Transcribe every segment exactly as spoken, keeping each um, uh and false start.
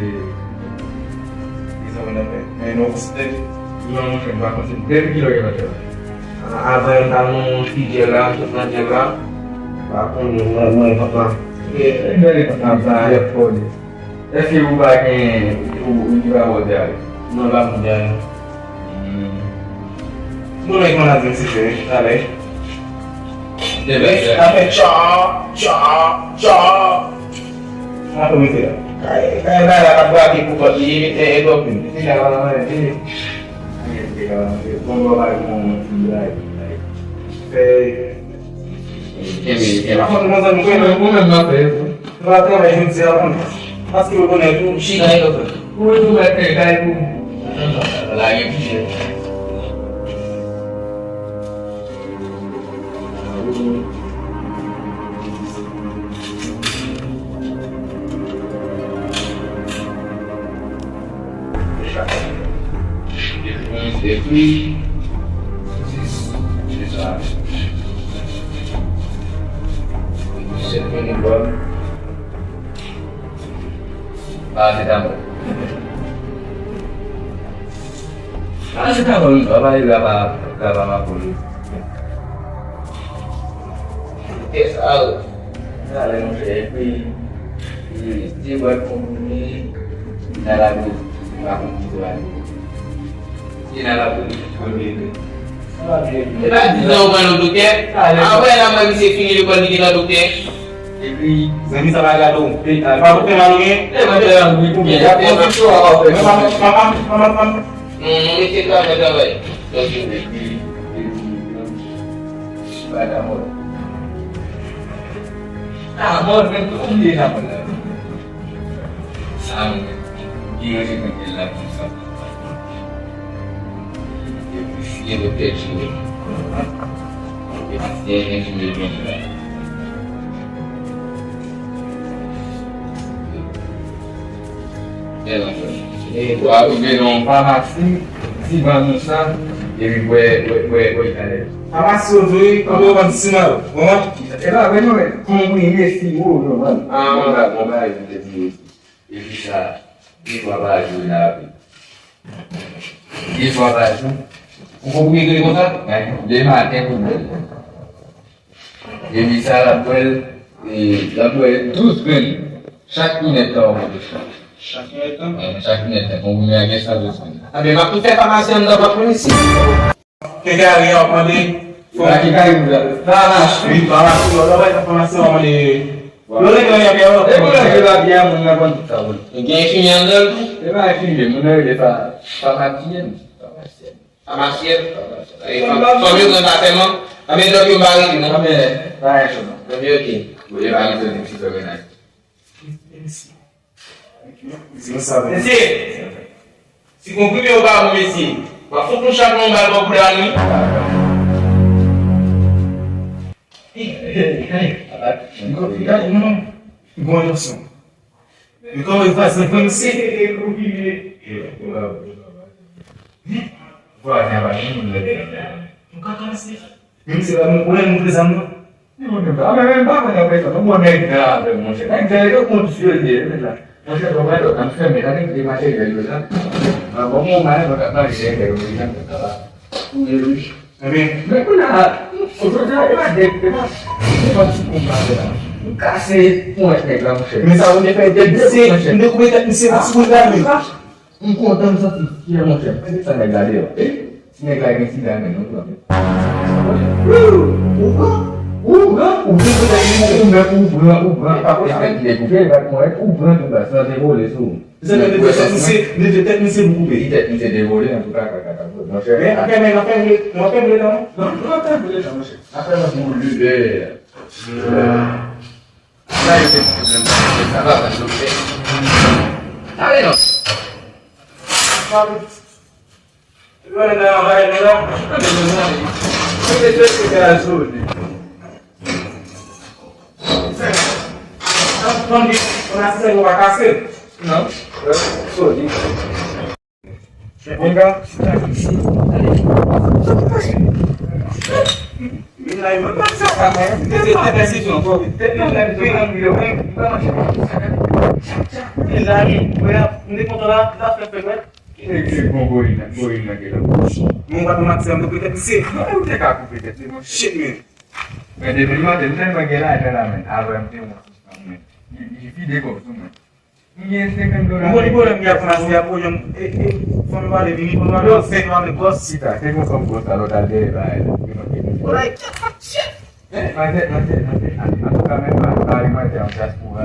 se, se sa mwen nan fè. Men non, se, non, monchè, m pa kontinye. Depi kilè w gentan fè la? Avan, m t al nan yon ti djèl la, m sot nan djèl la. M pa konnen, mwen, mwen, papa. E, e, e, papa, sa, e, fò li. Èske ou pa gen, ou, ou, ou pa wè w te ale? Non, m pa konn te ale. Hmm. Bon, nèg mwen ap vin sife, talè. Te vle fè. Apre tcha, tcha, tcha. Apre mete la. Ay, kay bay la k ap brake pou kòt li, e, e, e, dòk li. Li la, la, la, li. Bon, bon, bay, bon, bon, bay. Fè. Kenbe, kenbe. Ou menm, ou menm nan fè. Nou va travay jodi a, konn. Paske yo konnen tou. Chita e konsa. Ou retounen fè kay pou. Lage pye. Epi, se sa. Sèt minit, bò. Parasetamòl. Parasetamòl, non, pa pale grava, grava mapoli. Kè sa, sa lè monchè, epi, e, de bwat konprime, nan lakou, pa konn ki bwat. Ki nan lakou, konprime. E pa di sa ou pran nan doktè. Apre la, mwen misye fini lekòl, li gen nan doktè. Epi, zanmi sa pa gade w. E, pa pou fè mal ou gen. E, mwen fè mal, wi, pou byen. Y ap konfizyon, w ap fè. Mwen pa, pa, pa, pa, pa, pa. Non, non, mesye, travay, travay. Donk, epi, epi, epi, pa damò. Ah, bon, men, ou bliye damò la. Sa, mwen, ki ranje mwen gen la konsa. Epi, si gen doktè Jimmy. Epi, si gen Jimmy, mwen la. E, w a rive nan yon famasi, di ban nou sa, epi bwè, bwè, bwè, bwè, talè. Famasi yo di wi, kote yo vann siman yo, w konprann? E pa vre non, men konprime siwo yo vann. Ah, bon, bon, bagay, m te di yo. Epi sa, de fwa pa jou, l ap. De fwa pa jou. Ou konprime konsa? Demen maten pou bwè. Epi sa l ap bwè l, e, l ap bwè douz grenn. Chak inèdtan ou manje sa. Chak inèdtan? Wi, chak inèdtan. Konprime a gen san douz grenn. Anben, m ap tou fè famasi anndan, m ap konnen si. Kenkayri a w ap mande. Ba kenkayri ou la. Ba mache. Wi, ba mache. Lè w al nan famasi, w ap mande. Lè w al nan kenkayri a, w ap mande. E pou lè w al nan moun nan konn tout sa, wi. Gen enfimyè anndan l tou? E pa enfimyè, moun nan rele fa-, famasyèn. Famasyèn. Famasyèn. E fanm, fanm yo gen pa tèlman. Anben, dòk yo pa rete, non? Anben, pa yon chòt, non. Anben, ok. Bon, e pa yon chòt, ti fè mennaj. Mesye, si konprime yo pa bon, mesye, m ap fout nou chak yon bal bò bouda nou. Gade, non, non. Bon, attention. Men kòman yo fasil pou misye? Vwazen an pa gen moun lè. Ou ka kòmanse. Menm si pa moun konnen, montre zam nan. Li montre zam. A, men, men, pa konn apre sa. Bon, nèg nan avè m, monchè. Nèg nan yo kont zye l ye, men la. Monchè, bon, mwen, lòt, an fèmen, la, nèg de materyèl yo la. A, bon, bon, mwen, mwen, mwen, mwen, mwen, mwen, mwen, mwen, Ebyen. Men kounye a, jodi a, e pa de, e pa, e pa ti konba la. M kase ponyèt nèg la, monchè. Men sa ou te fè, te pise, m te koupe tèt misye pou ti bout la, men. M kontan, m santi fyè, monchè. Men se sa nèg la deyò. E, si nèg la gen sida, men, nou pran. Ou pran, ou pran, ou pran, ou pran, ou pran, ou pran, ou pran, ou pran, ou pran, tout bas, sa te vole sou ou. Se sa ki te fè tèt misye, li te tèt misye pou koupe. Li tèt misye devole, antouka, kaka, kaka, monchè. Men, anfen, men, anfen, vle, nou anfen vle tan, non? Non, nou anfen vle tan, monchè. Afè nan boule. Sa yo se pwoblèm, sa pa pran doktè. Ale non. Yo nan anvayi nou la. Yo te fè se gazoli. Sa, sa, konn di, konn asiste yo pa kase. Non. Soli. Mon gars, vin la, mwen pa sa. Mete tèt la, se tou ankò. Tèt la, la, vin nan mitan, mwen pa mache. Vin la, mwen, mwen kontan la, la fè fè, mwen. E, e, bon, Boyin nan, Boyin nan gen la. Mwen pa nan maksè, mwen koupe tèt misye. Non, ou te ka koupe tèt li, monchè. Shit, man. Men depi l maten, m tèlman gen lajan la, men. Avè m te wont sou fanm, men. Li, li vide kòb sou mwen. M gen senkant dola. Mwen konn pwoblèm ki ap pase a, pwoblèm, e, e, fanm yo pale, vini, fanm yo pale, fanm yo pale, bòs. Chita, se yon fanm bòs la, lòt al dèyè, ba, e, e, e. Like, fuck shit. Manje, manje, manje. Antouka, men pa, pa manje an dyaspora.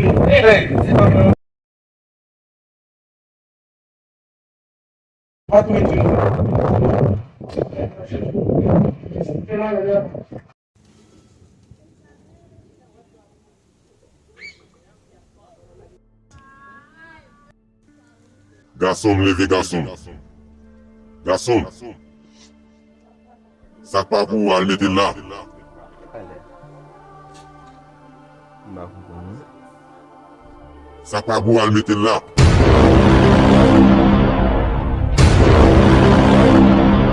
Hey, hey, se pa mwen. Pa tou met yo. Gason m, leve gason m. Gason m. Sa k pa pou ou, al mete l la. M pa konprann, non. Sa k pa pou ou, al mete l la.